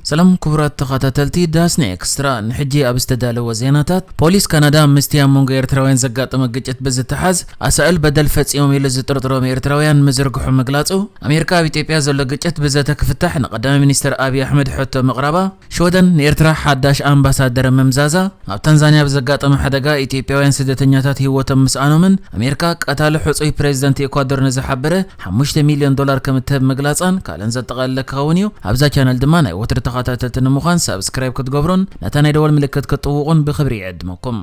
ሰላም ክቡራት ተኸታተልቲ ዳስኒ ኤክስትራ፣ ንሕጂ ኣብ ዝተዳለወ ዜናታት፣ ፖሊስ ካናዳ ምስቲ ኣብ መንጎ ኤርትራውያን ዘጋጠመ ግጭት ብዝተሓዝ ኣሳእል በደል ፈጺሞም ኢሉ ዝጥርጥሮም ኤርትራውያን ምዝርግሑ ምግላጹ፣ ኣሜሪካ ኣብ ኢትዮጵያ ዘሎ ግጭት ብዘተ ክፍታሕ ንቀዳማይ ሚኒስትር ኣብይ ኣሕመድ ሕቶ ምቕራባ፣ ሽወደን ንኤርትራ ሓዳሽ ኣምባሳደር ምምዛዛ፣ ኣብ ታንዛንያ ብዘጋጠመ ሓደጋ ኢትዮጵያውያን ስደተኛታት ህይወቶም ምስኣኖምን ኣሜሪካ ቀታሊ ሕጹይ ፕሬዚደንት ኤኳዶር ንዝሓበረ ሓሙሽተ ሚልዮን ዶላር ከም እትህብ ምግላጻን ካልእን ዘጠቓለለ ክኸውን እዩ። ኣብዛ ቻነል ድማ ናይ ወትሪ ተኸታተልቲ ንምዃን ሳብስክራይብ ክትገብሩን ነታ ናይ ደወል ምልክት ክትጥውቑን ብኽብሪ ይዕድመኩም።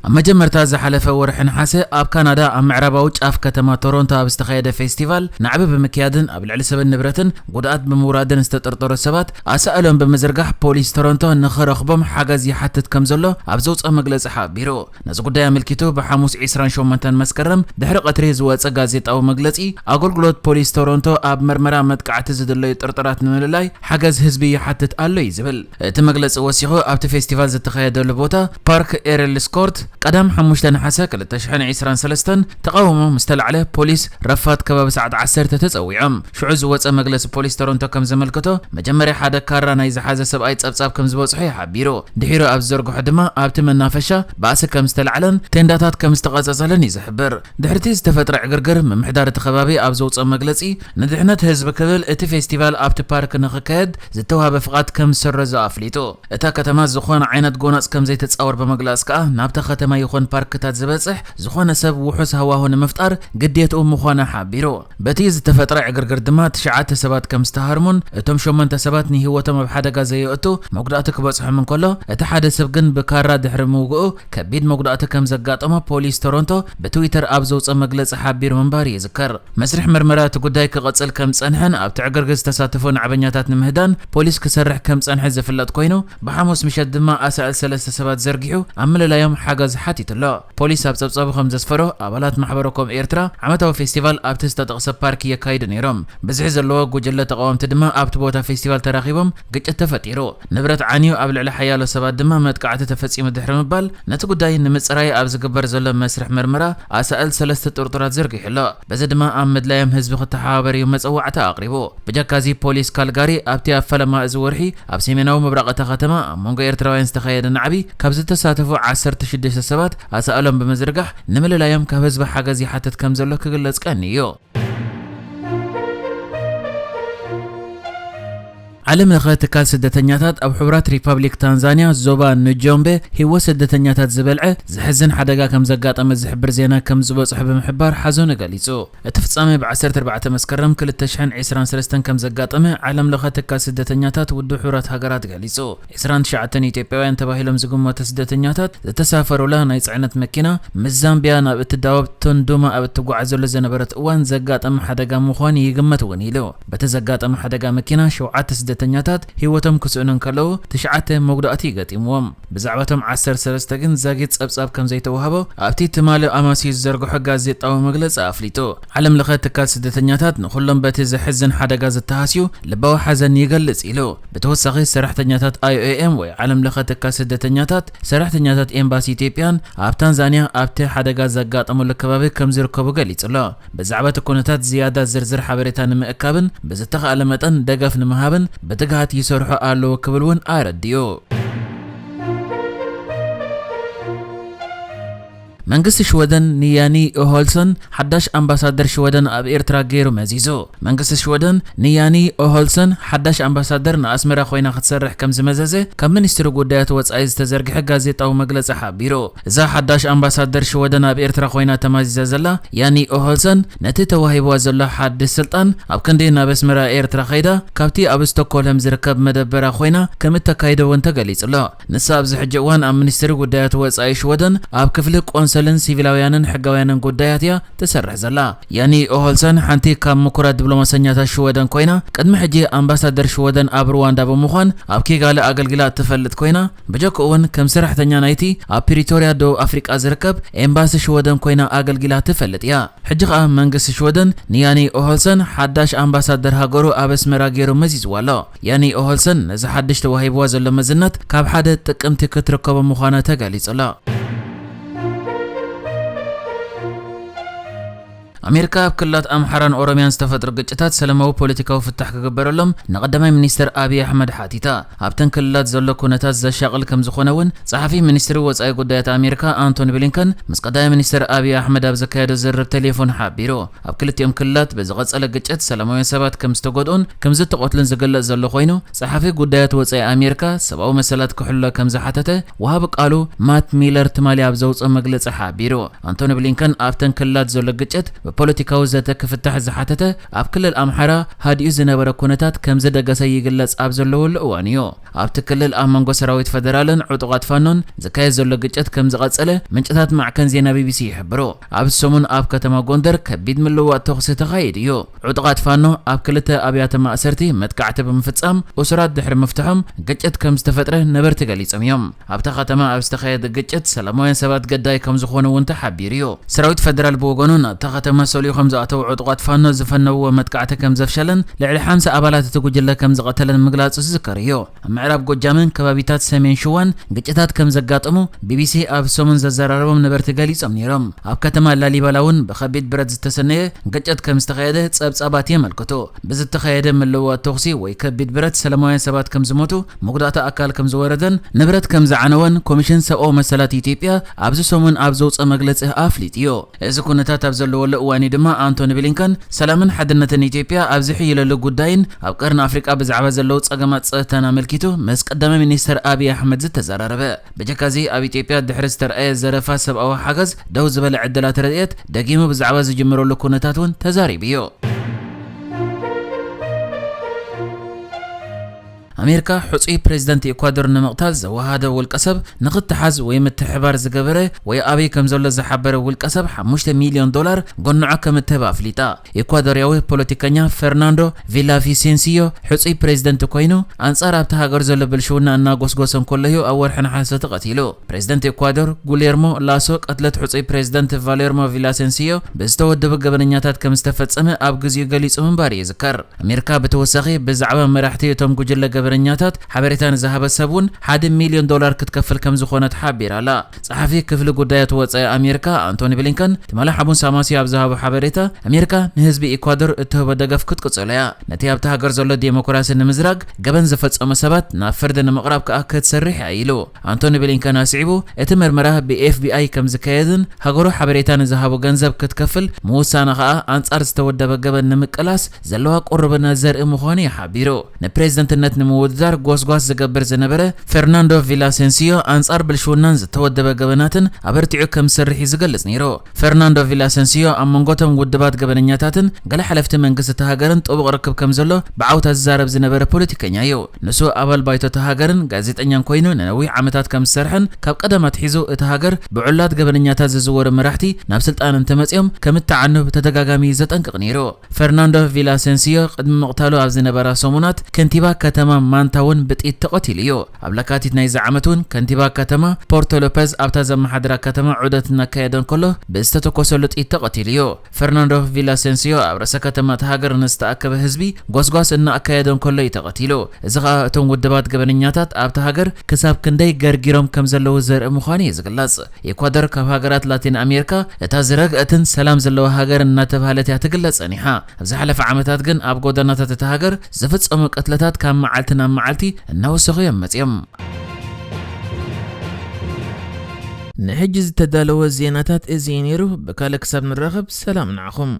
ኣብ መጀመርታ ዝሓለፈ ወርሒ ነሓሰ ኣብ ካናዳ ኣብ ምዕራባዊ ጫፍ ከተማ ቶሮንቶ ኣብ ዝተኻየደ ፌስቲቫል ናዕቢ ብምክያድን ኣብ ልዕሊ ሰብን ንብረትን ጉድኣት ብምውራድን ዝተጠርጠሩ ሰባት ኣሳእሎም ብምዝርጋሕ ፖሊስ ቶሮንቶ ንኽረኽቦም ሓገዝ ይሓትት ከም ዘሎ ኣብ ዘውፅኦ መግለፂ ሓቢሩ። ነዚ ጉዳይ ኣመልኪቱ ብሓሙስ ዒስራን ሸሞንተን መስከረም ድሕሪ ቀትሪ ዝወፀ ጋዜጣዊ መግለፂ ኣገልግሎት ፖሊስ ቶሮንቶ ኣብ መርመራ መጥቃዕቲ ዝድለዩ ጥርጥራት ንምልላይ ሓገዝ ህዝቢ ይሓትት ኣሎ እዩ ዝብል። እቲ መግለጺ ወሲኹ፣ ኣብቲ ፌስቲቫል ዝተኻየደሉ ቦታ ፓርክ ኤረልስ ኮርት ቀዳም ሓሙሽተ ነሓሰ ክልተ ሽሕን ዕስራን ሰለስተን ተቓውሞ ምስ ተላዕለ፣ ፖሊስ ረፋድ ከባቢ ሰዓት ዓሰርተ ተጸዊዖም። ሽዑ ዝወጸ መግለጺ ፖሊስ ቶሮንቶ ከም ዘመልክቶ፣ መጀመርያ ሓደ ካራ ናይ ዝሓዘ ሰብኣይ ጸብጻብ ከም ዝበጽሖ እዩ ሓቢሩ። ድሒሩ ኣብ ዝዘርግሖ ድማ ኣብቲ መናፈሻ ባእሲ ከም ዝተላዕለን ቴንዳታት ከም ዝተቐጸጸለን እዩ ዝሕብር። ድሕሪቲ ዝተፈጥረ ዕግርግር፣ ምምሕዳር እቲ ከባቢ ኣብ ዘውጽኦ መግለጺ፣ ንድሕነት ህዝቢ ክብል እቲ ፌስቲቫል ኣብቲ ፓርክ ንኽካየድ ዝተዋህበ ፍቓድ ከም ዝሰረዞ ኣፍሊጡ። እታ ከተማ ዝኾነ ዓይነት ጎነጽ ከም ዘይትጻወር ብምግላጽ ከኣ፣ ናብታ ከተማ ይኹን ፓርክታት ዝበጽሕ ዝኾነ ሰብ ውሑስ ሃዋሁ ንምፍጣር ግዴትኡ ምዃኑ ሓቢሩ። በቲ ዝተፈጥረ ዕግርግር ድማ ትሽዓተ ሰባት ከም ዝተሃርሙን እቶም ሸሞንተ ሰባት ንህይወቶም ኣብ ሓደጋ ዘየእቱ መጉዳእቲ ክበጽሖም እንከሎ፣ እቲ ሓደ ሰብ ግን ብካራ ድሕሪ ምውግኡ ከቢድ መጉዳእቲ ከም ዘጋጠሞ ፖሊስ ቶሮንቶ ብትዊተር ኣብ ዘውጽኦ መግለጺ ሓቢሩ ምንባሩ ይዝከር። መስርሕ መርመራ እቲ ጉዳይ ክቕጽል ከም ዝጸንሐን ኣብቲ ዕግርግር ዝተሳተፉ ናዕበኛታት ንምህዳን ፖሊስ ክሰርሕ ከም ዝጸንሐ ዝፍለጥ ኮይኑ፣ ብሓሙስ ምሸት ድማ ኣሳእል ሰለስተ ሰባት ዘርጊሑ ኣብ ምልላዮም ሓገዝ ሓቲቱ ኣሎ። ፖሊስ ኣብ ጸብጻቡ ከም ዘስፈሮ፣ ኣባላት ማሕበረ ኮም ኤርትራ ዓመታዊ ፌስቲቫል ኣብቲ ዝተጠቕሰ ፓርክ የካይዱ ነይሮም። ብዝሒ ዘለዎ ጉጅለ ተቓወምቲ ድማ ኣብቲ ቦታ ፌስቲቫል ተራኺቦም ግጭት ተፈጢሩ። ንብረት ዓንዩ ኣብ ልዕሊ ሓያሎ ሰባት ድማ መጥቃዕቲ ተፈጺሙ ድሕሪ ምባል፣ ነቲ ጉዳይ ንምጽራይ ኣብ ዝግበር ዘሎ መስርሕ መርመራ ኣሳእል ሰለስተ ጥርጡራት ዘርጊሑ ኣሎ። በዚ ድማ ኣብ ምድላዮም ህዝቢ ክተሓባበር እዩ መጸዋዕታ ኣቕሪቡ። ብጀካዚ ፖሊስ ካልጋሪ ኣብቲ ኣብ ፈለማ እዚ ወርሒ ኣብ ሰሜናዊ ምብራቕ እታ ከተማ ኣብ መንጎ ኤርትራውያን ዝተኻየደ ናዕቢ ካብ ዝተሳተፉ ዓሰርተ ሽዱሽተ ሰባት ኣሳእሎም ብምዝርጋሕ ንምልላዮም ካብ ህዝቢ ሓገዝ ይሓትት ከም ዘሎ ክግለጽ ቀኒ እዩ። ዓለም ለኸ ትካል ስደተኛታት ኣብ ሕቡራት ሪፓብሊክ ታንዛንያ ዞባ ንጆምቤ ህይወት ስደተኛታት ዝበልዐ ዘሕዝን ሓደጋ ከም ዘጋጠመ ዝሕብር ዜና ከም ዝበጽሖ ብምሕባር ሓዘኑ ገሊጹ። እቲ ፍጻመ ብ ዓሰርተ ኣርባዕተ መስከረም ክልተ ሽሕን ዕስራን ሰለስተን ከም ዘጋጠመ ዓለም ለኸ ትካል ስደተኛታት ውድብ ሕቡራት ሃገራት ገሊጹ። ዕስራን ትሽዓተን ኢትዮጵያውያን ተባሂሎም ዝግመቱ ስደተኛታት ዝተሳፈሩላ ናይ ጽዕነት መኪና ምስ ዛምቢያ ናብ እትዳወብ ቶንዱማ ኣብ እትጓዓዘሉ ዝነበረት እዋን ዘጋጠመ ሓደጋ ምዃኑ ይግመት እውን ኢሉ። በቲ ዘጋጠመ ሓደጋ መኪና ሸውዓተ ስደተኛታት ህይወቶም ክስእኑ እንከለዉ፣ ትሽዓተ መጉዳእቲ ገጢምዎም። ብዛዕባ እቶም ዓሰርተ ሰለስተ ግን ዛጊት ጸብጻብ ከም ዘይተዋህቦ ኣብቲ ትማሊ ኣማስዩ ዝዘርግሖ ጋዜጣዊ መግለጺ ኣፍሊጡ። ዓለም ለኸ ትካል ስደተኛታት ንኹሎም በቲ ዘሕዝን ሓደጋ ዝተሃስዩ ልባዊ ሓዘን ይገልጽ ኢሉ። ብተወሳኺ ሰራሕተኛታት ኣይ ኦ ኤም ወይ ዓለም ለኸ ትካል ስደተኛታት፣ ሰራሕተኛታት ኤምባሲ ኢትዮጵያን ኣብ ታንዛንያ ኣብቲ ሓደጋ ዘጋጠመሉ ከባቢ ከም ዝርከቡ ገሊጹ ኣሎ። ብዛዕባ እቲ ኩነታት ዝያዳ ዝርዝር ሓበሬታ ንምእካብን ብዝተኻእለ መጠን ደገፍ ንምሃብን ብትግሃት ይሰርሑ ኣለዉ ክብል እውን ኣረዲኡ። መንግስቲ ሽወደን ንያኒ ኦሆልሰን ሓዳሽ ኣምባሳደር ሽወደን ኣብ ኤርትራ ገይሩ መዚዙ። መንግስቲ ሽወደን ንያኒ ኦሆልሰን ሓዳሽ ኣምባሳደር ንኣስመራ ኮይና ክትሰርሕ ከም ዝመዘዘ ካብ ሚኒስትሪ ጉዳያት ወጻኢ ዝተዘርግሐ ጋዜጣዊ መግለጺ ሓቢሩ። እዛ ሓዳሽ ኣምባሳደር ሽወደን ኣብ ኤርትራ ኮይና ተማዚዛ ዘላ ያኒ ኦሆልሰን ነቲ ተዋሂብዋ ዘሎ ሓድሽ ስልጣን ኣብ ክንዲ ናብ ኣስመራ ኤርትራ ከይዳ ካብቲ ኣብ ስቶኮልም ዝርከብ መደበራ ኮይና ከም እተካይዶ እውን ተገሊጹ ኣሎ። ንሳ ኣብዚ ሕጂ እዋን ኣብ ሚኒስትሪ ጉዳያት ወጻኢ ሽወደን ኣብ ክፍሊ ቆንሰልን ሲቪላውያንን ሕጋውያንን ጉዳያት እያ ትሰርሕ ዘላ። ያኒ ኦሆልሰን ሓንቲ ካብ ምኩራት ዲፕሎማሰኛታት ሽወደን ኮይና፣ ቅድሚ ሕጂ ኣምባሳደር ሽወደን ኣብ ሩዋንዳ ብምዃን ኣብ ኪጋሊ ኣገልጊላ እትፈልጥ ኮይና፣ ብጀክኡ እውን ከም ሰራሕተኛ ናይቲ ኣብ ፕሪቶርያ ደቡብ ኣፍሪቃ ዝርከብ ኤምባሲ ሽወደን ኮይና ኣገልጊላ ትፈልጥ እያ። ሕጂ ኸኣ መንግስቲ ሽወደን ንያኒ ኦሆልሰን ሓዳሽ ኣምባሳደር ሃገሩ ኣብ ኣስመራ ገይሩ መዚዝዋ ኣሎ። ያኒ ኦሆልሰን ነዚ ሓድሽ ተዋሂብዋ ዘሎ መዝነት ካብ ሓደ ጥቅምቲ ክትርከቦ ምዃና ተገሊጹ ኣሎ። ኣሜሪካ ኣብ ክልላት ኣምሓራን ኦሮሚያን ዝተፈጥሩ ግጭታት ሰላማዊ ፖለቲካዊ ፍታሕ ክግበረሎም ንቀዳማይ ሚኒስትር ኣብይ ኣሕመድ ሓቲታ። ኣብተን ክልላት ዘሎ ኩነታት ዘሻቕል ከም ዝኾነ እውን ጸሓፊ ሚኒስትሪ ወጻኢ ጉዳያት ኣሜሪካ ኣንቶኒ ብሊንከን ምስ ቀዳማይ ሚኒስትር ኣብይ ኣሕመድ ኣብ ዘካየዶ ዝርርብ ቴሌፎን ሓቢሩ። ኣብ ክልቲኦም ክልላት ብዝቐጸለ ግጭት ሰላማውያን ሰባት ከም ዝተጎድኡን ከም ዝተቐትሉን ዝግለጽ ዘሎ ኮይኑ፣ ጸሓፊ ጉዳያት ወጻኢ ኣሜሪካ ሰብኣዊ መሰላት ክሕሎ ከም ዝሓተተ ወሃቢ ቃሉ ማት ሚለር ትማሊ ኣብ ዘውጽኦ መግለጺ ሓቢሩ። ኣንቶኒ ብሊንከን ኣብተን ክልላት ዘሎ ግጭት ብፖለቲካዊ ዘተ ክፍታሕ ዝሓተተ፣ ኣብ ክልል ኣምሓራ ሃዲኡ ዝነበረ ኩነታት ከም ዝደገሰ ይግለጽ ኣብ ዘለወሉ እዋን እዩ። ኣብቲ ክልል ኣብ መንጎ ሰራዊት ፈደራልን ዕጡቓት ፋኖን ዝካየድ ዘሎ ግጭት ከም ዝቐጸለ ምንጭታት ማዕከን ዜና ቢቢሲ ይሕብሩ። ኣብ ሰሙን ኣብ ከተማ ጎንደር ከቢድ ምልውዋጥ ተኹሲ ተኻይዱ እዩ። ዕጡቓት ፋኖ ኣብ ክልተ ኣብያተ ማእሰርቲ መጥቃዕቲ ብምፍጻም እሱራት ድሕሪ ምፍትሖም ግጭት ከም ዝተፈጥረ ነበርቲ ገሊጾም እዮም። ኣብታ ከተማ ኣብ ዝተኻየደ ግጭት ሰላማውያን ሰባት ገዳይ ከም ዝኾኑ እውን ተሓቢሩ እዩ። ሰራዊት ፈደራል ብወገኑ ናብታ ከተማ ሰሊኡ ከም ዝኣተው ዕጡቓት ፋኖ ዝፈነውዎ መጥቃዕቲ ከም ዘፍሸለን ልዕሊ ሓምሳ ኣባላት እቲ ጉጅለ ከም ዝቐተለን ምግላጹ ዝዝከር እዩ። ኣብ ምዕራብ ጎጃምን ከባቢታት ሰሜን ሽዋን ግጭታት ከም ዘጋጠሙ ቢቢሲ ኣብ ሰሙን ዘዘራረቦም ነበርቲ ገሊጾም ነይሮም። ኣብ ከተማ ላሊበላ እውን ብኸቢድ ብረት ዝተሰነየ ግጭት ከም ዝተኻየደ ጸብጻባት የመልክቱ። ብዝተኻየደ ምልውዋጥ ተኹሲ ወይ ከቢድ ብረት ሰላማውያን ሰባት ከም ዝሞቱ፣ መጉዳእቲ ኣካል ከም ዝወረደን ንብረት ከም ዝዓነወን ኮሚሽን ሰብኣዊ መሰላት ኢትዮጵያ ኣብዚ ሰሙን ኣብ ዘውፅኦ መግለፂ ኣፍሊጡ እዩ። እዚ ኩነታት ኣብ ዘለወሉ እዋን እዩ ድማ ኣንቶኒ ብሊንከን ሰላምን ሓድነትን ኢትዮጵያ ኣብ ዝሕይለሉ ጉዳይን ኣብ ቀርኒ ኣፍሪቃ ብዛዕባ ዘለዉ ጸገማት ጸጥታን ኣመልኪቱ ምስ ቀዳማይ ሚኒስትር ኣብይ ኣሕመድ ዝተዘራረበ። ብጀካ እዚ ኣብ ኢትዮጵያ ድሕሪ ዝተርኣየ ዘረፋ ሰብኣዊ ሓገዝ ደው ዝበለ ዕድላት ረድኤት ደጊሙ ብዛዕባ ዝጅምረሉ ኩነታት እውን ተዛሪቡ እዩ። ኣሜሪካ ሕጹይ ፕሬዝደንት ኢኳዶር ንምቕታል ዘወሃደ ውልቀሰብ ንኽተሓዝ ወይ ምትሕባር ዝገበረ ወይ ኣበይ ከም ዘሎ ዝሓበረ ውልቀሰብ ሓሙሽተ ሚልዮን ዶላር ጎንዖ ከም እትህብ ኣፍሊጣ። ኢኳዶርያዊ ፖለቲከኛ ፈርናንዶ ቪላቪሴንሲዮ ሕጹይ ፕሬዝደንት ኮይኑ ኣንጻር ኣብታ ሃገር ዘሎ ብልሽውና እናጎስጎሰ እንከሎ እዩ ኣብ ወርሒ ነሓሰ ተቐቲሉ። ፕሬዝደንት ኢኳዶር ጉሌርሞ ላሶ ቅትለት ሕጹይ ፕሬዝደንት ቫሌርሞ ቪላሴንሲዮ ብዝተወደቡ ገበነኛታት ከም ዝተፈጸመ ኣብ ግዜኡ ገሊጹ ምንባሩ ይዝከር። ኣሜሪካ ብተወሳኺ ብዛዕባ መራሕቲ እቶም ጉጅለ ገበነኛታት ሓበሬታ ንዝሃበ ሰብ እውን ሓደ ሚልዮን ዶላር ክትከፍል ከም ዝኾነት ሓቢራ ኣላ። ጸሓፊ ክፍሊ ጉዳያት ወጻኢ ኣሜሪካ ኣንቶኒ ብሊንከን ትማሊ ሓሙስ ኣማስያ ኣብ ዝሃቦ ሓበሬታ፣ ኣሜሪካ ንህዝቢ ኢኳዶር እትህቦ ደገፍ ክትቅጽሎ እያ። ነቲ ኣብቲ ሃገር ዘሎ ዴሞክራሲ ንምዝራግ ገበን ዝፈጸሙ ሰባት ናብ ፍርዲ ንምቕራብ ከኣ ክትሰርሕ እያ ኢሉ። ኣንቶኒ ብሊንከን ኣስዒቡ፣ እቲ መርመራ ብኤፍቢኣይ ከም ዝካየድን ሃገሩ ሓበሬታ ንዝሃቦ ገንዘብ ክትከፍል ምውሳና ከኣ ኣንጻር ዝተወደበ ገበን ንምቅላስ ዘለዋ ቁርብነት ዘርኢ ምዃኑ እዩ ሓቢሩ። ንፕሬዝደንትነት ንምውድዳር ጎስጓስ ዝገብር ዝነበረ ፈርናንዶ ቪላሴንሲዮ ኣንጻር ብልሽውናን ዝተወደበ ገበናትን ኣበርቲዑ ከም ዝሰርሕ እዩ ዝገልጽ ነይሩ። ፈርናንዶ ቪላሰንሲዮ ኣብ መንጎ እቶም ውድባት ገበነኛታትን ገለ ሓለፍቲ መንግስቲ እታ ሃገርን ጥቡቕ ርክብ ከም ዘሎ ብዓውታ ዝዛረብ ዝነበረ ፖለቲከኛ እዩ። ንሱ ኣባል ባይቶ እታ ሃገርን ጋዜጠኛን ኮይኑ ንነዊሕ ዓመታት ከም ዝሰርሐን ካብ ቀደም ኣትሒዙ እታ ሃገር ብዕሉላት ገበነኛታት ዝዝወሩ መራሕቲ ናብ ስልጣን እንተመጺኦም ከም እትዓኑ ብተደጋጋሚ ዘጠንቅቕ ነይሩ። ፈርናንዶ ቪላሰንሲዮ ቅድሚ ምቕታሉ ኣብ ዝነበራ ሰሙናት ከንቲባ ከተማ ማንታ እውን ብጥይት ተቐቲሉ እዩ። ኣብ ለካቲት ናይዚ ዓመት እውን ከንቲባ ከተማ ፖርቶ ሎፐዝ ኣብታ ዘመሓድራ ከተማ ዑደት እናካየደ እንከሎ ብዝተተኮሰሉ ጥይት ተቐቲሉ እዩ። ፈርናንዶ ቪላሰንሲዮ ኣብ ርእሰ ከተማ እታ ሃገር ንዝተኣከበ ህዝቢ ጎስጓስ እናኣካየደ እንከሎ እዩ ተቐቲሉ። እዚ ኸኣ እቶም ውድባት ገበነኛታት ኣብታ ሃገር ክሳብ ክንደይ ገርጊሮም ከም ዘለዉ ዘርኢ ምዃኑ እዩ ዝግለጽ። ኤኳዶር ካብ ሃገራት ላቲን ኣሜሪካ እታ ዝረግአትን ሰላም ዘለዋ ሃገር እናተባህለት እያ ትግለጽ ጸኒሓ። ኣብ ዝሓለፈ ዓመታት ግን ኣብ ጎደናታት እታ ሃገር ዝፍጸሙ ቅትለታት ካብ መዓልቲ ናብ መዓልቲ እናወሰኹ እዮም መጺኦም። ንሕጂ ዝተዳለወ ዜናታት እዚ እዩ ነይሩ። ብካልእ ክሳብ ንራኸብ ሰላም ንዓኹም።